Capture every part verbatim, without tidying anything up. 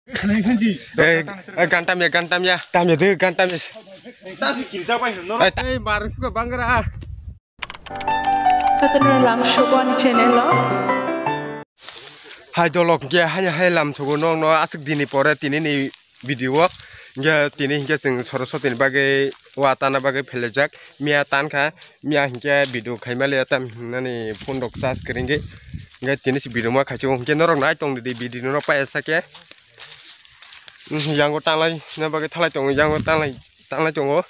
Ei, ei, gan tamya, gan tamya. Tamya de, gan tamya. Ei, ta- Ei, bar suka bangra. Katana lam sobo ani channel o. Hai dolok, ge hai, hai lam sobo nong no aswk dini pore tini ni video o. Ge tini hingke chwng Saraswati ni bagwi wa tana bagwi phelejak. Miya tan kha. Miya hinkhe video khaima le tam hinani phone rok charge kwrwngwi. Hinkhe tini se video ma khaisio hinkhe norok nai tong di video no paya sake. Yango tanglai na bagwi thalai tongo, yango tanglai tanglai tongo.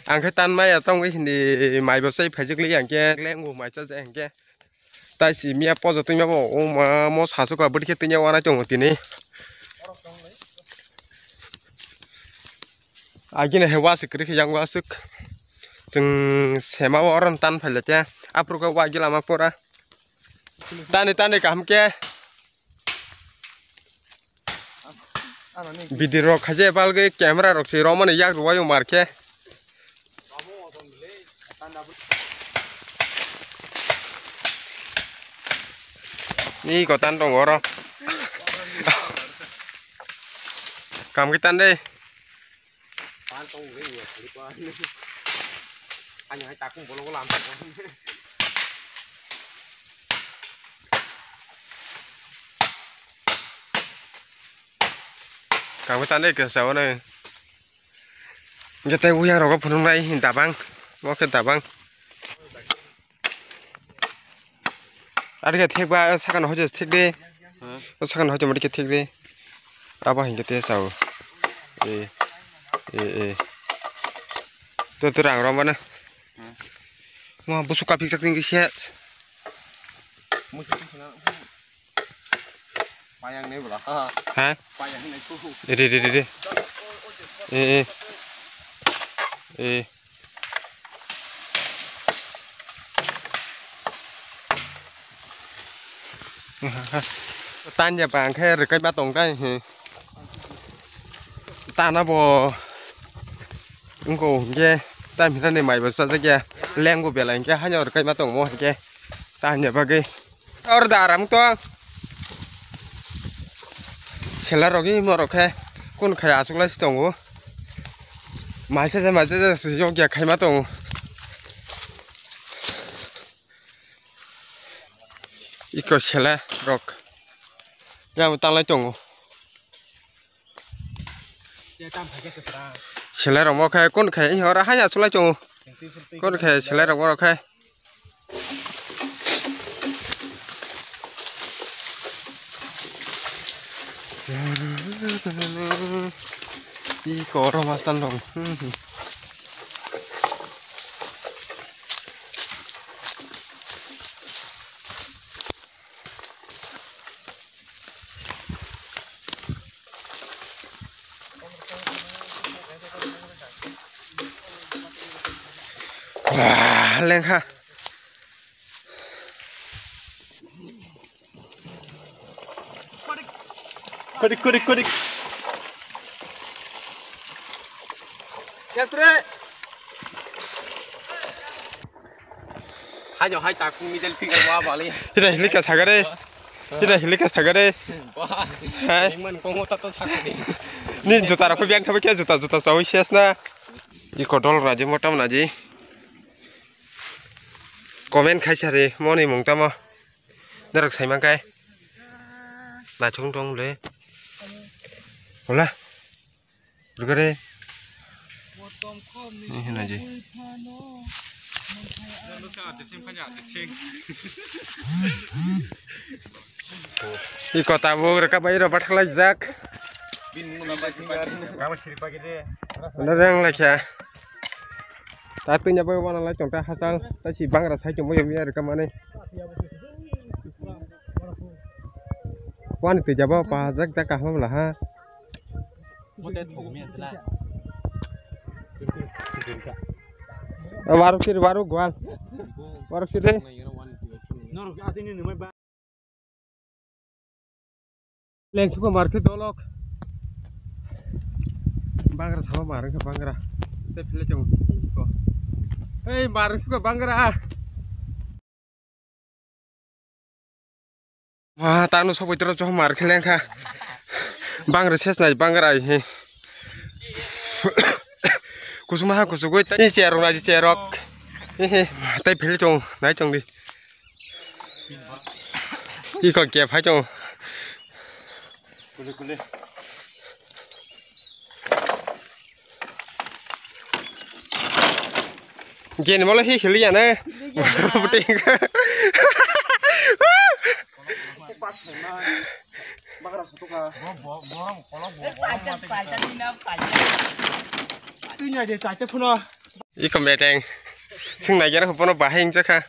Ang khe tan maya tongwi hindi mai bo sai phaijak li hinkhe lengo mai cha hinkhe. Tai si miya pojo twi ma bo, o ma mo sasu ka bwtwi khe twi ya wanai tongo tini. Agini he wa se kwrwi khe yang wa swk. Chwng sema o oro tan phaile khe. Aphuru khe wa gila ma pura. Tani tani kaham khe. Video rok khaje balgwi camera rok se romani yak rwai o mar khe. Ni ko tan tong oro. Kam khe tan de. Ani hai takung bolo bolo am. Kangwi tanai khe sawo nai. Hingke tei uyang rogo phunuknai dabang. Mo khe dabang. Ari khe thik ba sakano hojo thik de. Hmm. O sakano hojo mari khe thik de. Abo hingke te sawo. E, e, e. To, to rang rong bana. Hmm. Mo busuk kapik sak tingki se. Payang ni bwla. Ha? Payang ni ku. Re, re, re, re. Eh, eh. Eh. Tanya bang khe rwkai ma tong kai he. Tana bo wngko hingke tam hinani mai bo chajakya lengbo belai hingke haino rwkai ma tongmo hingke tanya bagwi. Or da aram to. Sela rogi morok khe kun khai asuk lai tongo. Maisa je maisa je yokya khaima tongo. Iko sela rok. Yang tanglai tongo. Selai rok mo khe kun khe oro haino asulai tongo. Kun khe selai rok mo rok khe. Iko oro mastan dong. Wah, lengkha. Kodik, kodik, kodik. Yatre. Hajo hai takung middle finger wa bali. Hira hilika sagare. Hira hilika sagare. Ba. Hai. Ni man kongo tato sagare. Ni juta rok biang thabai khe juta juta chawi ses na. I kotor raji motam naji. Comment khai sari moni mung tamo. Norok sai mankai. Naithok tong le. Hola. Rwgare. Ni hwnna je. Iko tabuk rwkha bai rw bathalai jak. Ano rang laikha. Ta twi nya bai wana lai tong ta hachal ta si bangra sai tong bai ya rwkha mani. Wani twi jabo pahajak jak kaham bwla ha. Waruk siri waruk gwal. Waruk siri. Leng suka mar khe dolok. Bangra sama mar khe bangra. Tei philai chongo. Ei mar suka bangra. Ma tano sokoi toro chokma rwkhe lengkha. Bangra ses nai, bangra ai he. Kusuma ha kusugoi tai cherok nai cherok. He he. Tai pheli tong, nai tong di. Iko kep hai tong. Kule kule. Jeni molo hi hili ya ne. Puting. Iko meteng. Sing nai gana bono bahai hing jakha.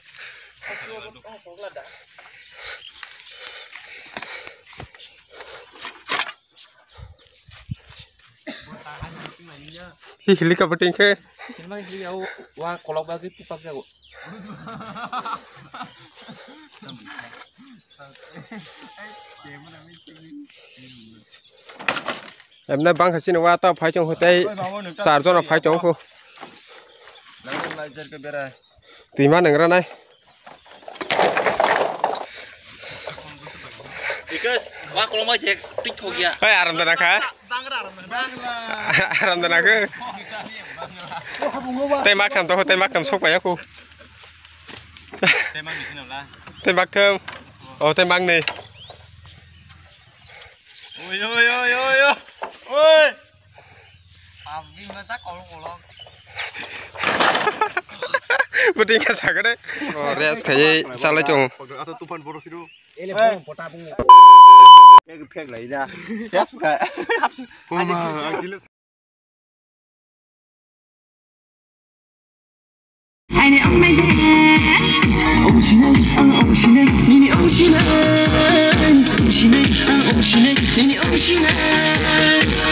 Hi hili ka puting khe. Wa kolok bagwi pupak jago. Emne bangkha sini wa ta phai chong hotai. Char jona phai chong kho. Twima nangra nai. Because wa kolomai je pithok ya. Hai aram dana kha. Aram dana kha. Tei mak tham to, tei mak tham sok paya kho. Tei mak tham. O tei mak ni. Oi oi oi oi oi. Oi. Buting kha sakade. O rest khaiwi salai tongo. Ato tufan boro sidu. Ele bong pota bong. Ek phek lai da. Yes ka. Mama, ang kilo. Aini ong nai de. Ong sinai, ang ong sinai, nini ong sinai. Ong sinai, ang ong sinai, nini ong sinai.